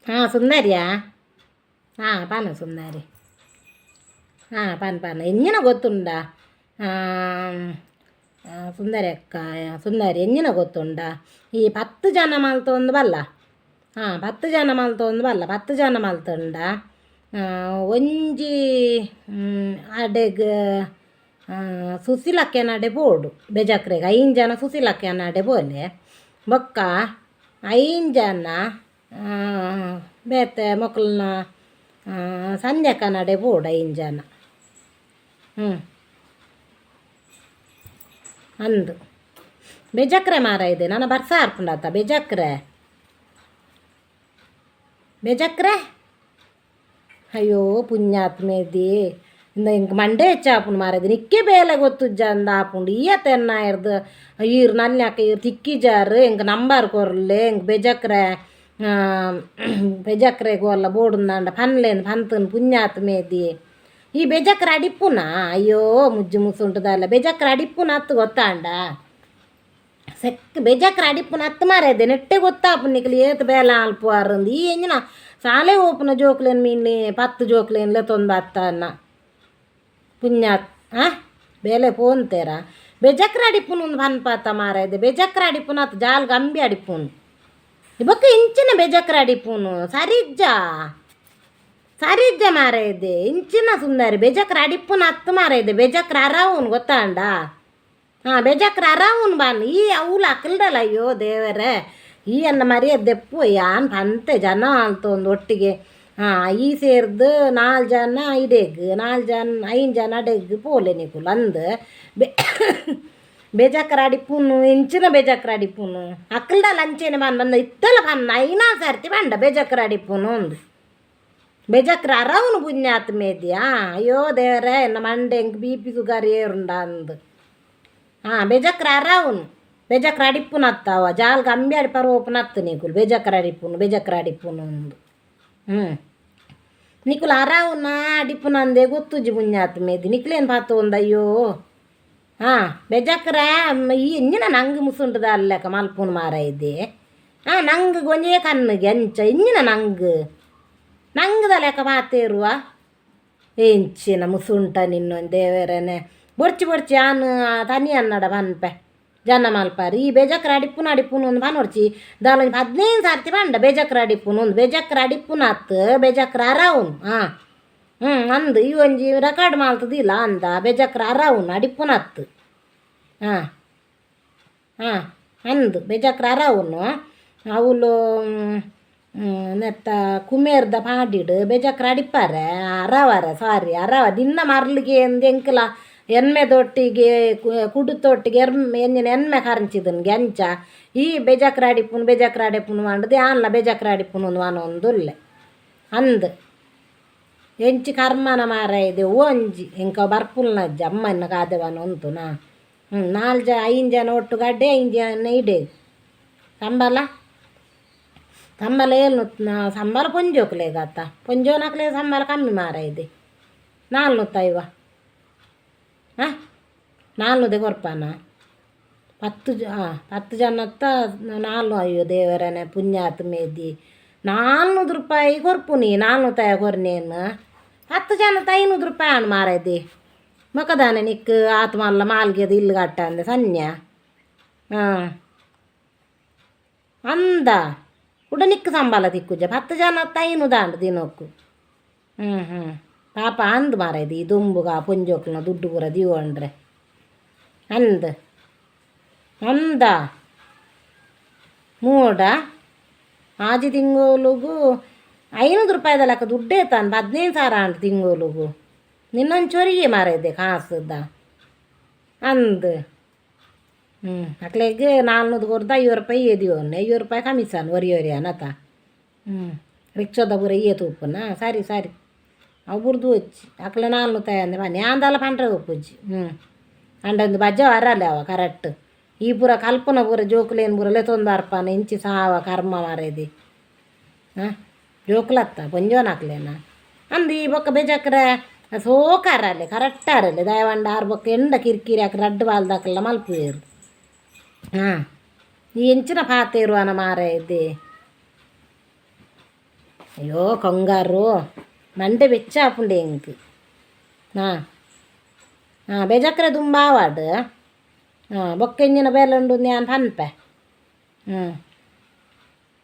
ಹಾಂ ಸುಂದರಿಯಾ? ಹಾಂ ಪನ ಸುಂದರಿ. ಹಾಂ ಪನ್ ಪನ್ ಎಂಜಿನ ಗೊತ್ತುಂಡ? ಸುಂದರಿ ಅಕ್ಕ, ಸುಂದರಿ ಎಂಜಿನ ಗೊತ್ತುಂಡ? ಈ 10 ಜನ ಮಲ್ತೊಂದು ಬಲ್ಲ. ಹಾಂ 10 ಜನ ಮಲ್ತೊಂದು ಬಲ್ಲ. 10 ಜನ ಮಲ್ತುಂಡ ಒಂಜಿ ಅಡೆಗ್ ಸುಸಿಲಕ್ಕೆನಡೆ ಬೋಡು ಬೆಜಕ್ರೆಗ್ 5 ಜನ ಸುಸಿಲಕ್ಕೆನಡೆ ಬೋಲೆ ಬೊಕ್ಕ 5 ಜನ ಬೇತೆ ಮೊಕಲ್ನ ಸಂಜೆ ಬೋಡು 5 ಜನ. ಹ್ಞೂ ಅಂದು ಬೇಜಕ್ರೆ ಮಾರ ಇದೆ ನನ್ನ ಬರ್ಸ ಆರ್ಪುಂಡತ್ತ ಬೇಜಕ್ರೆ ಬೇಜಕ್ರೆ. ಅಯ್ಯೋ ಪುಣ್ಯಾತ್ಮೇದಿ, ಇಂಕ ಮಂಡೆ ಹೆಚ್ಚಾಪುಂಡು ಮಾರದು. ನಿಕ್ಕೆ ಬೇಲೆ ಗೊತ್ತುಜ್ಜ ಅಂದ ಆಪುಂಡು. ಈಯತ್ತ ಎನ್ನಾಯರ್ದು ಈರ್ ನಲ್ಯಾಕ ಈರ್ ತಿಕ್ಕಿಜಾರು. ಎಂಕ್ ನಂಬರ್ ಕೊರ್ಲೆ. ಎಂಕ್ ಬೇಜಕ್ರೆ ಬೆಜಕ್ರೆ ಗೋಲ್ಲ ಬೋಡುಂದಾಂಡ ಪನ್ಲೇನ್ ಪಂತನ್. ಪುಣ್ಯಾತ್ಮೇದಿ, ಈ ಬೆಜಕ್ರೆ ಅಡಿಪುನ? ಅಯ್ಯೋ ಮುಜ್ಜು ಮುಸುಂಟದಲ್ಲ, ಬೆಜಕ್ರೆ ಅಡಿಪುನ ಅತ್ತು ಗೊತ್ತಾಂಡ? ಸೆಕ್ ಬೆಜಕ್ರೆ ಅಡಿಪುನ ಅತ್ತು ಮಾರೇದೆ. ನೆಟ್ಟೆ ಗೊತ್ತಾಪುನ ನಿಕಲ್ ಏತ್ ಬೇಲೆ ಆಲ್ಪುವಾರಂದು. ಈ ಎಂಜಿನ ಸಾಲೆ ಓಪುನ ಜೋಕ್ಲೇನ್ ಮೀನ್ 10 ಜೋಕ್ಲೇನ್ ಲೆತ್ತೊಂದು ಬತ್ತನ್ನ ಪುಣ್ಯಾತ್. ಆ ಬೇಲೆ ಪೋಂತೇರ ಬೆಜಕ್ರೆ ಅಡಿಪುನ ಒಂದು ಪನ್ಪಾತ ಮಾರಾಯ್ದೆ. ಬೆಜಕ್ರೆ ಅಡಿಪುನ ಅತ್ತು, ಜಾಲ್ ಗಂಬಿ ಅಡಿಪುನು ಬೊಕ್ಕ ಇಂಚಿನ ಬೆಜಕ್ರೆ ಅಡಿಪುನು. ಸರಿಜ್ಜ ಸರಿಜ್ಜ ಮಾರಾಯ್ದೆ. ಇಂಚಿನ ಸುಂದರಿ ಬೆಜಕ್ರೆ ಅಡಿಪುನ ಅತ್ತು ಮಾರಾಯ್ದೆ. ಬೆಜಕ್ರೆ ಅರಾವುನ್ ಗೊತ್ತಾಂಡ? ಹಾಂ ಬೆಜಕ್ರೆ ಅರಾವುನ್ ಬಾನ್. ಈ ಅವ್ಲು ಅಕಲ್ಡಲ್ಲ. ಅಯ್ಯೋ ದೇವರೇ, ಈ ಅನ್ನ ಮರ್ಯಾದೆ ಯಾನ್ ಪಂತೆ ಜನ ಅಂತ ಒಂದು ಒಟ್ಟಿಗೆ. ಹಾಂ ಈ ಸೇರ್ದು 4 ಜನ ಇಡೆಗ್, 4 ಜನ 5 ಜನ ಅಡೆಗ್ ಪೋಲೆ ನಿಕುಲು ಅಂದ್. ಬೇಜಕ್ರ ಅಡಿಪುನು ಎಂಚಿನ ಬೇಜಕ್ರ ಅಡಿಪುನು ಅಕ್ಕಲ್ಡಲ್ಲ ಅಂಚೆನೆ ಬನ್ ಬಂದ ಇತ್ತಲ ಪನ್ನ ಐನಾ ಸರ್ತಿ ಬಂಡ ಬೇಜಕ್ರ ಅಡಿಪುನು ಒಂದು ಬೇಜಕ್ರ ಅರವನು ಪುಣ್ಯಾತ್ ಮೇದ್ಯಾ. ಅಯ್ಯೋ ದೇವರೇ, ಎನ್ನ ಮಂಡೆ ಎಂಕ್ B P sugar ಏರುಂಡ ಅಂದ್. ಹಾಂ ಬೇಜಕ್ರ ಅರವನು ಬೇಜಕ್ರ ಅಡಿಪುನ ಅತ್ತವ ಜಾಲ್ ಗಂಬಿ ಅಡಿಪರ ಓಪನ್ ಅತ್ತು ನಿಕುಲು ಬೇಜಕ್ರ ಅಡಿಪುನು ಬೇಜಕ್ರ ಅಡಿಪುನು ಅಂದು. ಹ್ಞೂ ನಿಕುಲು ಅರಾವುನ ಅಡಿಪುನ ಅಂದೆ ಗೊತ್ತುಜ್ಜಿ ಪುಣ್ಯಾತ್ ಮೇದಿ. ನಿಕ್ಲೇನು ಪಾತು ಒಂದು? ಅಯ್ಯೋ ಹಾಂ ಬೇಜಕ್ರ ಈ ಇಂಜಿನ ನಂಗೆ ಮುಸುಂಟದ ಅಲ್ಲಕ ಮಲ್ಪುನು ಮಾರ ಇದೆ. ಹಾಂ ನಂಗೆ ಗೊಂಜೆ ಕಣ್ಣಿಗೆ ಅಂಚ ಇಂಜಿನ ನಂಗೆ ನಂಗದ ಲೆಕ್ಕ ಮಾತೇರುವ ಎಂಚಿನ ಮುಸುಂಟ ನಿನ್ನೊಂದು ದೇವರನೆ. ಬೊರ್ಚಿ ಬೊರ್ಚಿ ಆನ್ ತನಿ ಅನ್ನಡ ಪನ್ಪೆ ಜನ ಮಲ್ಪಾರು. ಈ ಬೇಜಕ್ರ ಅಡಿಪುನ ಅಡಿಪುನು ಒಂದು ಪನೊರ್ಚಿ ದಾಲ 15 ಸರ್ತಿ ಪಂಡ ಬೇಜಕ್ರ ಅಡಿಪುನು ಒಂದು. ಬೇಜಕ್ರ ಅಡಿಪುನ ಅತ್ತು, ಬೇಜಕ್ರ ಅರಾವುನು. ಹಾಂ ಹ್ಞೂ ಅಂದು ಈ ಒಂಜಿ ರೆಕಾರ್ಡ್ ಮಾಲ್ತದಿಲ್ಲ ಅಂದ. ಬೇಜಕ್ರ ಅರಾವುನು ಅಡಿಪುನ ಅತ್ತು. ಹಾಂ ಹಾಂ ಅಂದು ಬೇಜಕ್ರ ಅರಾವುನು. ಅವುಲು ನೆತ್ತ ಕುಮೇರ್ದ ಪಾಡಿಡು ಬೇಜಕ್ರ ಅಡಿಪಾರೆ ಅರವರ ಸಾರಿ ಅರವ ದಿನ್ನ ಮರ್ಲಿಗೆ ಎಂದ್ ಎಂಕಲ ಎನ್ಮೆದೊಟ್ಟಿಗೆ ಕುಡುತೊಟ್ಟಿಗೆ ಎಂಜಿನ ಎನ್ಮೆ ಕರಂಚಿದನ್ಗೆ ಅಂಚ ಈ ಬೇಜಕ್ರ ಅಡಿಪುನು ಬೇಜಕ್ರ ಅಡಿಪುನು ಪಂಡ್ದು ಆನ್ಲ ಬೇಜಕ್ರ ಅಡಿಪುನು ಒಂದು ವಾನೊಂದುಲ್ಲೆ ಅಂದ್. ಎಂಚಿ ಕರ್ಮನ ಮಾರ ಇದೆ ಒಂಜಿ ಎಂಕ ಬರ್ಪುಲ್ನಜ್ಜ ಅಮ್ಮನ ಕಾದೆವನ ಉಂಟುನಾ. ಹ್ಞೂ 4 ಜ 5 ಜನ ಒಟ್ಟು ಗಡ್ಡೆ 5 ಜನ ಇಡೆ. ಸಂಬಳ ಸಂಬಳ ಏಳ್ನೂರು ಸಂಬಳ ಪೊಂಜೋಕ್ಲೆಗತ್ತ ಪೊಂಜೋನಕ್ಲೆ ಸಂಬಳ ಕಮ್ಮಿ ಮಾರ ಇದೆ. 450. ಹಾಂ ನಾಲ್ನೂದೆ ಕೊರ್ಪಾನ 10 ಜ ಹಾಂ 10 ಜನತ್ತ ನಾಲ್ನು. ಅಯ್ಯೋ ದೇವರನೆ ಪುಣ್ಯಾತ್ ಮೇದಿ, 400 ರೂಪಾಯಿ ಕೊರ್ಪುನಿ 450 ಕೊರ್ನೇನು. 10 ಜನತ್ತ 500 ರೂಪಾಯಿ ಆಣ್ ಮಾರೈದಿ. ಮೊಕದಾನೆ ನಿಕ್ ಆತ್ ಮಲ್ಲ ಮಾಲ್ಗೆದ ಇಲ್ಲು ಕಟ್ಟ ಅಂದೆ ಸನ್ಯ. ಹಾಂ ಅಂದ ಕುಡ ನಿಕ್ಕು ಸಂಬಳ ತಿಕ್ಕುಜ. 10 ಜನತ್ತ 500 ಆಂಡ್ ದಿನಕ್ಕು. ಹ್ಞೂ ಹ್ಞೂ ಪಾಪ ಅಂದ್ ಮಾರಾಯ್ದು. ಈ ದುಂಬುಗ ಪೊಂಜೋಕ್ಲನ ದುಡ್ಡು ಪೂರ ದೀವೊಂಡ್ರೆ ಅಂದ್ ಅಂದ. ಮೂಡ ಆಜಿ ತಿಂಗೊಲುಗು 500 ರೂಪಾಯಿದ ಲೆಕ್ಕ ದುಡ್ಡೇ ತಾನು 15,000 ಆಂಡ್ ತಿಂಗೊಲುಗು. ನಿನ್ನೊಂಚೊರಿಗೆ ಮಾರೈದೆ ಕಾಸುದ ಅಂದ್. ಹ್ಞೂ ಅಕ್ಲೆಗ್ 400 ಕೊರ್ದು 500 ರೂಪಾಯಿ ಏದಿಯೋನ್ 500 ರೂಪಾಯಿ ಕಮಿಷನ್ ಒರಿ ಒರಿಯಾನತ. ಹ್ಞೂ ರಿಕ್ಷಾದ ಪೂರ ಏ ತೂಪುನ. ಸರಿ ಸರಿ ಅವು ಬುಡ್ದು ವಚ್ಚಿ ಅಕ್ಲೆ 450 ಅಂದೆ ಬನ್ನಿ ಆಂದಲ ಪಂಡ್ರೆ ಒಪ್ಪುಜ್ಜಿ. ಹ್ಞೂ ಅಂಡ ಒಂದು ಬಜ್ಜ ವರಲ್ಲ ಅವ ಕರೆಕ್ಟ್. ಈ ಪೂರ ಕಲ್ಪನ ಪೂರ ಜೋಕುಲೇನು ಪೂರ ಲೆತ್ತೊಂದು ಬರ್ಪಾನ ಇಂಚಿ ಸಾವ ಕರ್ಮ ಮಾರೇದಿ. ಹಾಂ ಜೋಕುಲತ್ತ ಪೊಂಜೋನಕ್ಲೇನ ಅಂದು. ಈ ಬೊಕ್ಕ ಬೇಜಕ್ರೆ ಸೋಕಾರಲ್ಲಿ ಕರೆಕ್ಟ್ ಆರಲ್ಲಿ ದಯವಂಡ ಆರು ಬೊಕ್ಕ ಎಂಡ ಕಿರಿಕಿರಿ ಹಾಕಿ ರಡ್ಡು ಬಾಲ್ದಾಕಲ್ಲ ಮಲ್ಪುವೇರು. ಹಾಂ ಈ ಎಂಚಿನ ಪಾತೇರುವನ ಮಾರ ಇದ್ದೆ. ಅಯ್ಯೋ ಕಂಗಾರು ಮಂಡೆ ಬೆಚ್ಚ ಆಪುಂಡು ಎಂಕ್. ಹಾಂ ಹಾಂ, ಬೇಜಕ್ರೆ ದುಂಬಾವಾಡ್. ಹಾಂ, ಬೊಕ್ಕ ಇಂಜಿನ ಬೇಲೆ ಉಂಡು ಯಾನ್ ಪನ್ಪೆ. ಹ್ಞೂ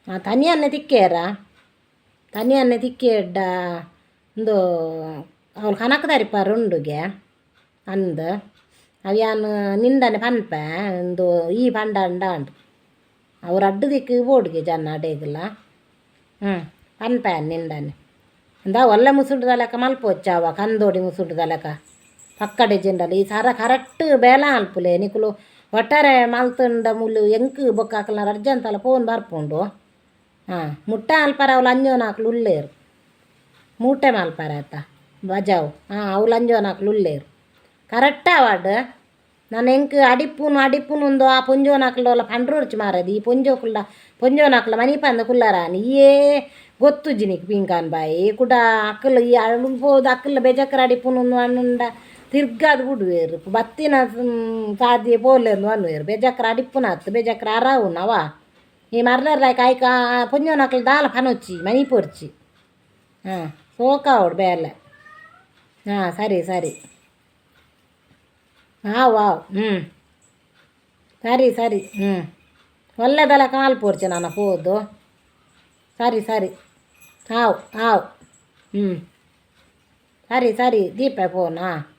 ಹಾಂ, ತನಿಯನ್ನೇ ತಿಕ್ಕೇರ, ತನಿಯನ್ನೇ ತಿಕ್ಕೇಡ್ಡ. ಉಂದು ಅವ್ಲು ಕನಕ ತರಿಪಾರ ಉಂಡುಗೆ ಅಂದ್. ಅವು ಯಾನ್ ನಿಂಡನೆ ಪನ್ಪೆ. ಉಂದು ಈ ಪಂಡ ಅಂಡ ಅವು ರಡ್ಡ್ ದಿಕ್ಕು ಬೋಡುಗೆ ಜನ ಅಡೇಗಲ. ಹ್ಞೂ, ಪನ್ಪೆ ನಿಂಡನೆ. ಇಂದ ಒಲ್ಲೆ ಮುಸುಂಡುದ ಲೆಕ್ಕ ಮಲ್ಪೊಚ್ಚಾವ, ಕಂದೋಡಿ ಮುಸುಂಡುದ ಲೆಕ್ಕ ಪಕ್ಕಡೆ ಜಿಂಡಲ. ಈ ಸರ ಕರೆಕ್ಟ್ ಬೇಲೆ ಮಲ್ಪುಲೆ ನಿಕುಲು. ಒಟ್ಟಾರೆ ಮಲ್ತುಂಡ ಮೂಲು ಎಂಕ್ ಬೊಕ್ಕ ಅಕಲ್ನ ರಡ್ಜಂತಲ ಫೋನ್ ಬರ್ಪುಂಡು. ಹಾಂ, ಮುಟ್ಟ ಮಲ್ಪರ ಅವ್ಲು ಅಂಜೋನಾಕ್ಲು ಉಲ್ಲೇರು. ಮೂಟೆ ಮಲ್ಪರ ಆತ ಬಜಾವು. ಹಾಂ, ಅವ್ಲು ಅಂಜೋನಾಕ್ಲು ಉಲ್ಲೇರು. ಕರೆಕ್ಟ್ ಆವಾಡ್. ನನ ಎಂಕ್ ಅಡಿಪ್ಪುನು ಅಡಿಪ್ಪುನು ಉಂದು ಆ ಪೊಂಜೋನಕ್ಲೋಲ ಪಂಡ್ರೋರ್ಚಿ ಮಾರದು. ಈ ಪೊಂಜೋಕುಲ್ಡ ಪೊಂಜೋನಕ್ಲ ಮನಿಪಂದ ಕುಲ್ಲರಾನಿ ಏ ಗೊತ್ತುಜ್ಜಿ ನಿಕ್ ಪಿಂಕಾನ್ ಬಾಯಿ ಕುಡ ಅಕ್ಕಲು ಈ ಅಳು ಪೋದು ಅಕ್ಕಲ ಬೇಜಕ್ರ ಅಡಿಪ್ಪುನು ಅಣ್ಣುಂಡ ತಿರ್ಗಾದ್ ಬುಡುವೇರು. ಬತ್ತಿನ ಸಾದಿಯೆ ಪೋಲೆಂದು ಅನ್ವೇರು. ಬೇಜಕ್ರ ಅಡಿಪ್ಪುನತ್ತು ಬೇಜಕ್ರ ಅರಾವುನವ ಈ ಮರ್ಲರ್ ಕಾಯ್ಕ ಪೊಂಜೋನಕ್ಲು ದಾಲ ಪನೊಚ್ಚಿ ಮನಿಪೊರ್ಚಿ. ಹಾಂ, ಸೋಕಾವಡು ಬೇಲೆ. ಹಾಂ, ಸರಿ ಸರಿ. ಹಾಂ, ವಾವ್. ಹ್ಞೂ, ಸರಿ ಸರಿ. ಹ್ಞೂ, ಒಳ್ಳೆದಲ್ಲ ಕಾಲು ಪೋರ್ಚೆ ನಾನು ಪೋದು. ಸರಿ ಸರಿ. ಹಾವ್ ಹಾವ್. ಹ್ಞೂ, ಸರಿ ಸರಿ. ದೀಪ ಫೋನ್. ಹಾಂ.